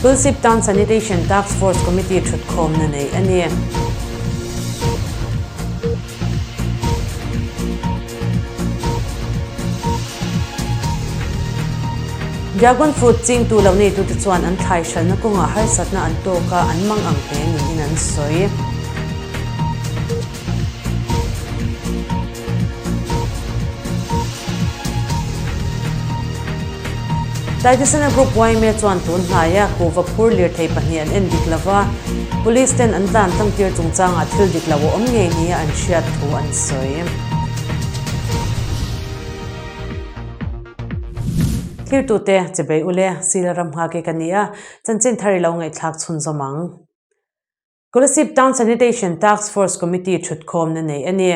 Kolasib Town Sanitation Task Force Committee thutkhawmna neih a ni. Dragon fruit chingtu lo neitute chuan an thlai hralhna kawngah harsatna an tawk a, an mang ang hle niin an sawi. Taitisana Group yma chuan tun hnaia kuhva phur lirthei pahnih an en dik lova, Police ten an tlan tangtir chungchangah thil dik lo a awm ngei nia an hriat thu an sawi. Thirtute chebei ule, Sila ram nghak i ka ni a, chanchin thar i lo ngaihthlak chhunzawm ang. Kolasib Town Sanitation Task Force Committee thutkhawmna neih a ni.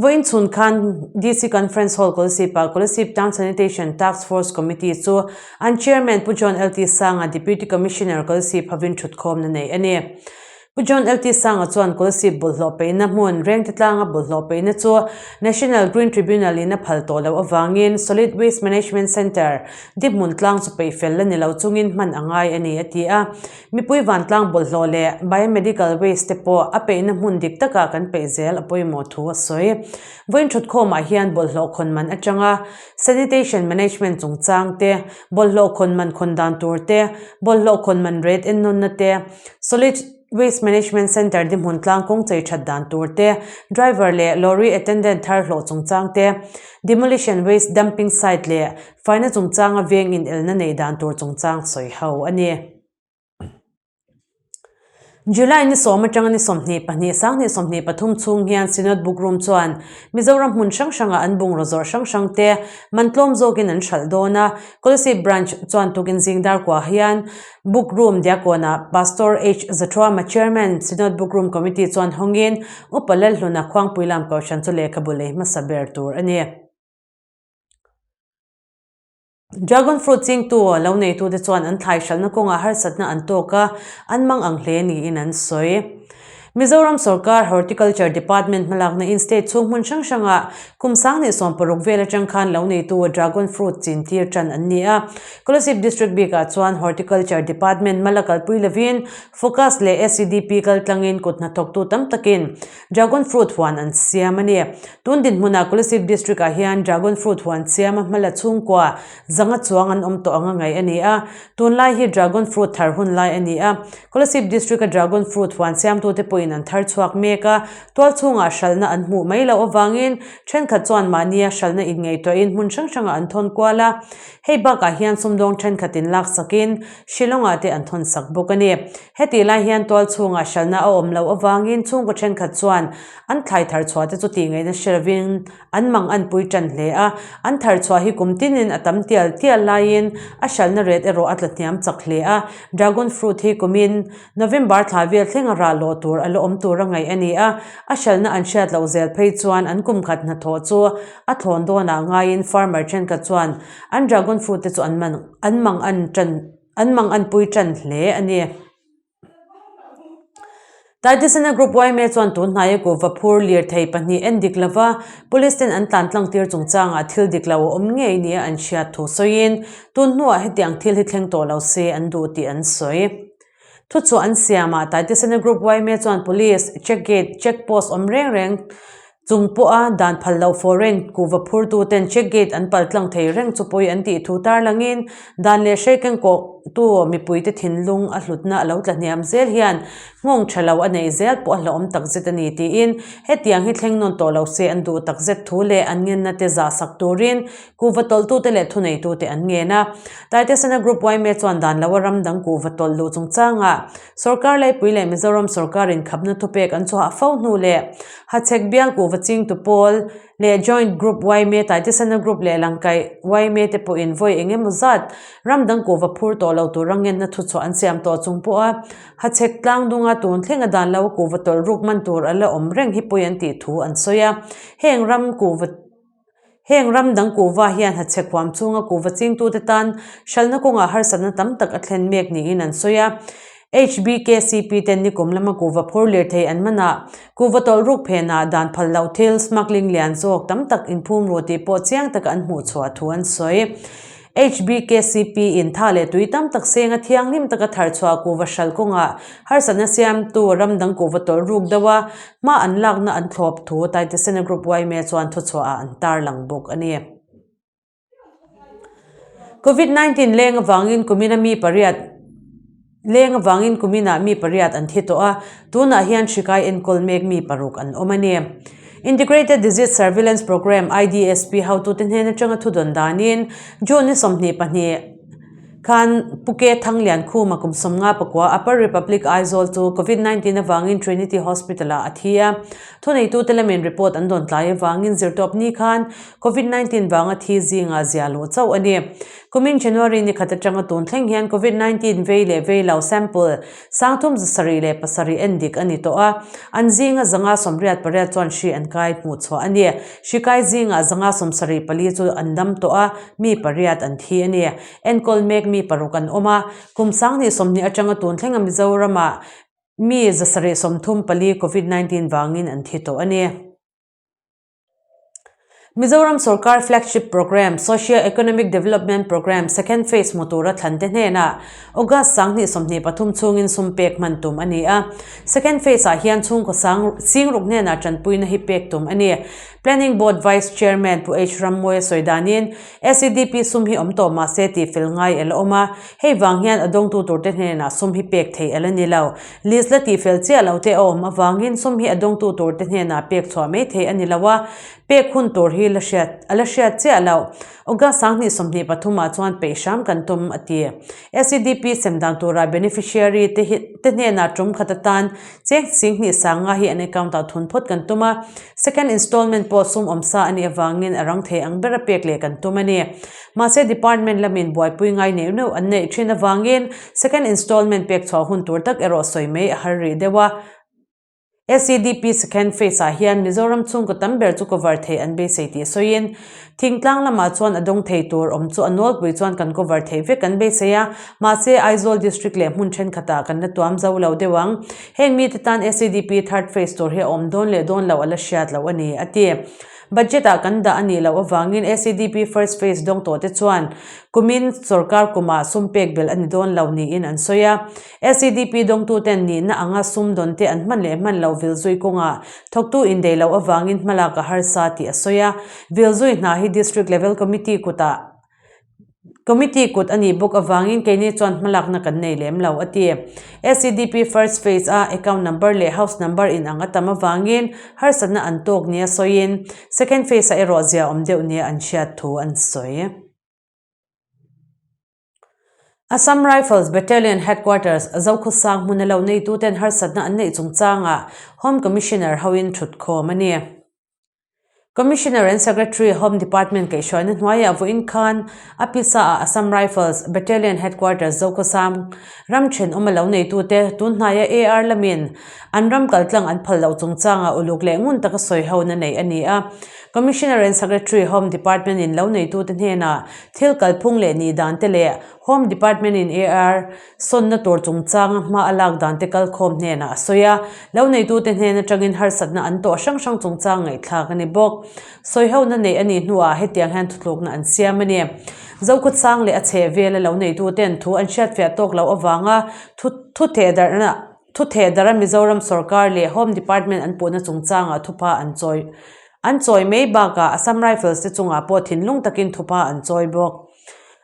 Vawiin chhun khan DC Conference Hall Kolasib-ah Kolasib Town Sanitation Task Force Committee chu an Chairman Pu John LT Sanga, Deputy Commissioner Kolasib hovin thutkhawmna neih a ni. Pu John LT Sanga chuan Kolasib bawlhhlawh peihna hmun Rengte tlanga bawlhhlawh peihna chu National Green Tribunal in a phal tawh loh avangin Solid Waste Management Centre dip hmun tlang chu peih fel la ni lo chungin hman a ngai a ni a ti a. Mipui vantlang bawlhhlawh leh biomedical waste te pawh a peihna hmun dik takah kan peih zel a pawimawh thu a sawi. Vawiin thutkhawmah hian bawlhhlawh khawn man atanga sanitation management chungchang te, bawlhhlawh khawn man khawn dan tur te, bawlhhlawh khawn man rate ennawnna te, solid waste management centre dihmun tlang kawng chei that dan tur te, driver leh lorry attendant thar hlawh chungchang te, demolition waste dumping site leh Faina chungchanga veng inelna nei dan tur chungchang sawi ho a ni. July ni sawm atanga ni 22 sanghnih 23 chhung hian Synod Book Room chuan Mizoram hmun hrang hrangah an bungraw zawrh hrang hrang te man tlawm zawkin an hralh dawn a. Kolasib Branch chuan tukin zing dar kuah hian Book Room Diakonah Pastor H Zathuama Chairman Synod Book Room Committee chuan hawngin Upa Lalhluna Khuangpuilam Kohhran chu lehkhabu lei hmasa ber tur a ni. Dragon fruit chingtu lo neitute chuan an thlai hralhna kawngah harsatna an tawk a, an mang ang hle niin an sawi. Mizoram sorkar Horticulture Department hmalakna in state chhung hmun hrang hrangah kum 1060 vel atang khan lo neitu dragon fruit chin tir tan an ni a. Kolasib District bikah chuan Horticulture Department hmala kalpui lovin Focus leh SEDP kaltlangin kut hnathawktu tam takin Dragon fruit huan an siam a ni. Tun dinhmunah Kolasib District ah hian dragon fruit huan siama hmala chhungkua zanga chuang an awm tawh anga ngaih a ni a. Tunlai hi dragon fruit thar hun lai a ni a. Kolasib District a dragon fruit huan siamtute pawhin an thar chhuak mek a. Tual chhungah hralhna an hmuh mai loh avangin thenkhat chuan mahnia hralhna inngaihtuahin hmun hrang hrangah an thawn kual a. Hei bakah hian sumdawng thenkhatin laksakin Shillong-ah te an thawn sak bawk a ni. Hetih lai hian tual chhungah hralhna a awm loh avangin chhungkaw thenkhat chuan an thlai thar chhuah te chu tih ngaihna hre lovin an mang an pui tan hle a. An thar chhuah hi kum tinin a tam tial tial laiin a hralhna ret erawh a tla hniam chak hle a. Dragon fruit hi kumin November thla vel thlenga rah lawh tur a la awm tur a ngaih a ni a. A hralhna an hriat loh zel phei chuan an kum khat hnathawh chu a thlawn dawnah ngaiin farmer thenkhat chuan an dragon fruit te chu an man an mang an tan An mang an pui tan hle a ni. Taitisana Group yma chuan tun hnaia kuhva phur lirthei pahnih en dik lova Police ten an tlan tlang tir chungchangah thil dik lo a awm ngei nia an hriat thu sawiin tun hnuah hetiang thil hi thleng tawh lo se an duh tih an sawi. Thuchhuah an siamah Taitisana Group yma chuan Police check gate check post awm reng reng Chung pawha dan phal loh foreign kuhva phurtuten check gate an pal tlang thei reng chu pawi an tih thu tarlangin dan leh hrei kengkawhtu mipuite thinlung a hlutna a lo tla hniam zel hian nghawng tha lo a neih zel pawh a hlauhawm takzet a ni tiin hetiang hi thleng nawn tawh lo se an duh takzet thu leh an ngenna te zah sak turin kuhva tawlhtute leh thuneitute an ngen a. Taitesana Group yma chuan dan loa ram dang kuhva tawlh luh chungchangah Sorkar Laipui leh Mizoram sorkarin khapna thupek an chhuah fo hnu leh Hachhek bial kuhva chingtu pawl leh Joint Group yma Taitisana Group leh Langkaih yma te pawhin vawi eng emaw zat ram dang kuhva phur tawh lo tur a ngenna thuchhuah an siam tawh chung pawha Hachhek tlang dunga tun thlenga dan lo kuhva tawlh ruk man tur a la awm reng hi pawi an tih thu an sawi a. Heng ram kuhva Heng ram dang kuhva hian hachhek huam chhunga kuhva chingtute tan hralhna kawngah harsatna tam tak a thlen mek niin an sawi a. HBKCP ten nikum lama kuhva phur lirthei an man a, kuhva tawlh ruk phenah dan phal loh thil smuggling lian zawk tam tak inphum ru tih pawh chiang taka an hmuh chhuah thu an sawi. HBKCP in tha leh tui tam tak senga thianghlim taka tharchhuah kuhva hralh kawngah harsatna siamtu ram dang kuhva tawlh ruk deuh a, hma an lakna an thlawp thu Taitesena Group yma chuan thuchhuahah an tarlang bawk a ni. Covid 19 leng avangin kumina mi pariat leng avangin kuminah mi pariat an thi tawh a, tunah hian hrikai enkawl mek mi paruk an awm a ni. Integrated Disease Surveillance Programme, IDSP, hotute hnen atanga thudawn danin June ni 22 khan Pu Ke Thanglian Khuma kum 54 Upper Republic Aizawl chu Covid 19 avangin Trinity Hospital-ah a thi a. Thuneitute lamin report an dawn tlai avangin zirtawp ni khan Covid 19 vanga thi zingah zia luh chauh a ni. Kumin January ni khat atanga tun thleng hian Covid 19 vei leh vei lo sample sangthum 707 en dik a ni tawh a, an zinga 188 chuan hri an kai hmuh chhuah a ni. Hri kai zingah 174 chu an dam tawh a, mi pariat an thi a ni. Enkawl mek mi paruk an awm a, kum 2020 atanga tun thlenga Mizoramah mi 734 Covid 19 vangin an thi tawh a ni. Mizoram sorkar flagship programme Socio Economic Development Programme Second Phase hmu tura thlante hnenah August 2023 chhungin sum pek hman tum a ni a. Second Phase ah hian chhungkaw sang singruk hnenah tanpuina hi pek tum a ni. Planning Board Vice Chairman Pu H Rammuaia sawi danin SEDP sum hi awm tawh mahse tih fel ngai a la awm a, hei vang hian a dawngtu turte hnenah sum hi pek theih a la ni lo. List la tihfel chiah lo te a awm avangin sum hi a dawngtu turte hnenah pek chhuah mai thei a ni lo a, pek hun tur hi la hriat a la hriat chiah lo. August 2023 ah chuan peih hram kan tum a ti. SEDP sem dan turah beneficiary te hi te hnenah tum khat atan cheng 10,000 sanga hi an account ah thun phawt kan tum a, second installment pawh sum awm sa a nih avangin a rang thei ang bera pek leh kan tum a ni. Mahse department lamin buaipui ngai neuh neuh an neih thin avangin second installment pek chhuah hun tur tak erawh sawi mai a har rih deuh a. SEDP second phase ah hian Mizoram chhungkaw tam ber chu cover thei an beisei tih sawiin thingtlang lamah chuan a dawng thei tur awm chu a nawlpui chuan kan cover thei vek an beisei a, mahse Aizawl district leh hmun thenkhatah kan la tuam zo lo deuh ang. Heng mite tan SEDP third phase tur hi a awm dawn leh dawn loh a la hriat loh a ni, a ti. Budget ah kan dah a nih loh avangin SEDP first phase dawng tawh te chuan kumin sorkar kumah sum pek belh a ni dawn lo niin an sawi a. SEDP dawngtuten nihna anga sum dawn te an hman leh hman loh vilzui kawngah thawktu indeih loh avangin hmalak a harsa tih a sawi a. Vilzui hna hi District Level Committee kutah Committee kut a nih bawk avangin keini chuan hmalakna kan nei lem lo, a ti. SEDP first phase a account number leh house number inang a tam avangin harsatna an tawk nia sawiin second phase ah erawh zia awm deuh nia an hriat thu an sawi. Assam Rifles Battalion Headquarters, Zokhawsang hmuna lo neituten harsatna an neih chungchangah Home Commissioner hoin thutkhawm a ni. Commissioner and Secretary Home Department kaihhruaina hnuaiah vawiin khan a pisa-ah Assam Rifles Battalion Headquarters Zokhawsam ram thenawm a lo neitute tunhnaia AR lamin an ram kaltlang an phal loh chungchangah uluk leh ngun taka sawihona neih a ni a. Commissioner and Secretary Home Department in lo neitute hnenah thil kalphung leh nih dan te leh Home Department in AR Sawnna tur chungchanga hma a lak dan te kalkhawm hnenah a sawi a, lo neitute hnen atangin harsatna an tawh hrang hrang chungchang ngaihthlak a ni bawk. Sawihona neih a nih hnuah hetiang hian thutlukna an siam a ni. Zokhawtsang leh a chhehvela lo neituten thu an hriatfiah tawk loh avanga thu thuthehdarhna thuthehdarha Mizoram sorkar leh Home Department an puhna chungchangah thupha an chawi an chawi mai bakah Assam Rifles te chungah pawh thinlung takin thupha an chawi bawk.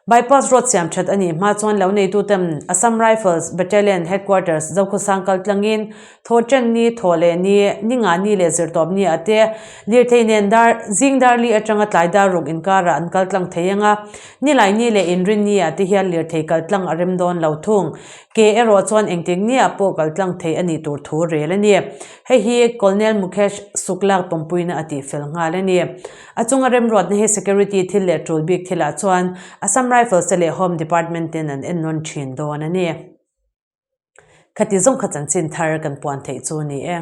Bypass road siam that a nih hma chuan lo neituten Assam Rifles Battalion Headquarters Zokhawsang kal tlangin Thawhṭan ni, Thawh leh ni, ni nga ni leh zirtawp ni ah te lirthei nen dar zing dar li atanga tlai dar ruk inkarah an kal tlang thei ang a, nilai ni leh inrin ni ah te hian lirthei kal tlang a rem dawn lo thung. Ke erawh chuan engtik ni ah pawh kal tlang thei a nih tur thu rel a ni. Hei hi Colonel Mukesh Sukla pawmpuina a tihfel nghal a ni. A chunga remruatna hi security thil leh tul bik thilah chuan Assam Rifles te leh Home Department ten an ennawn thin dawn a ni. Khati zawng kha chanchin thar kan puan theih chu a ni e.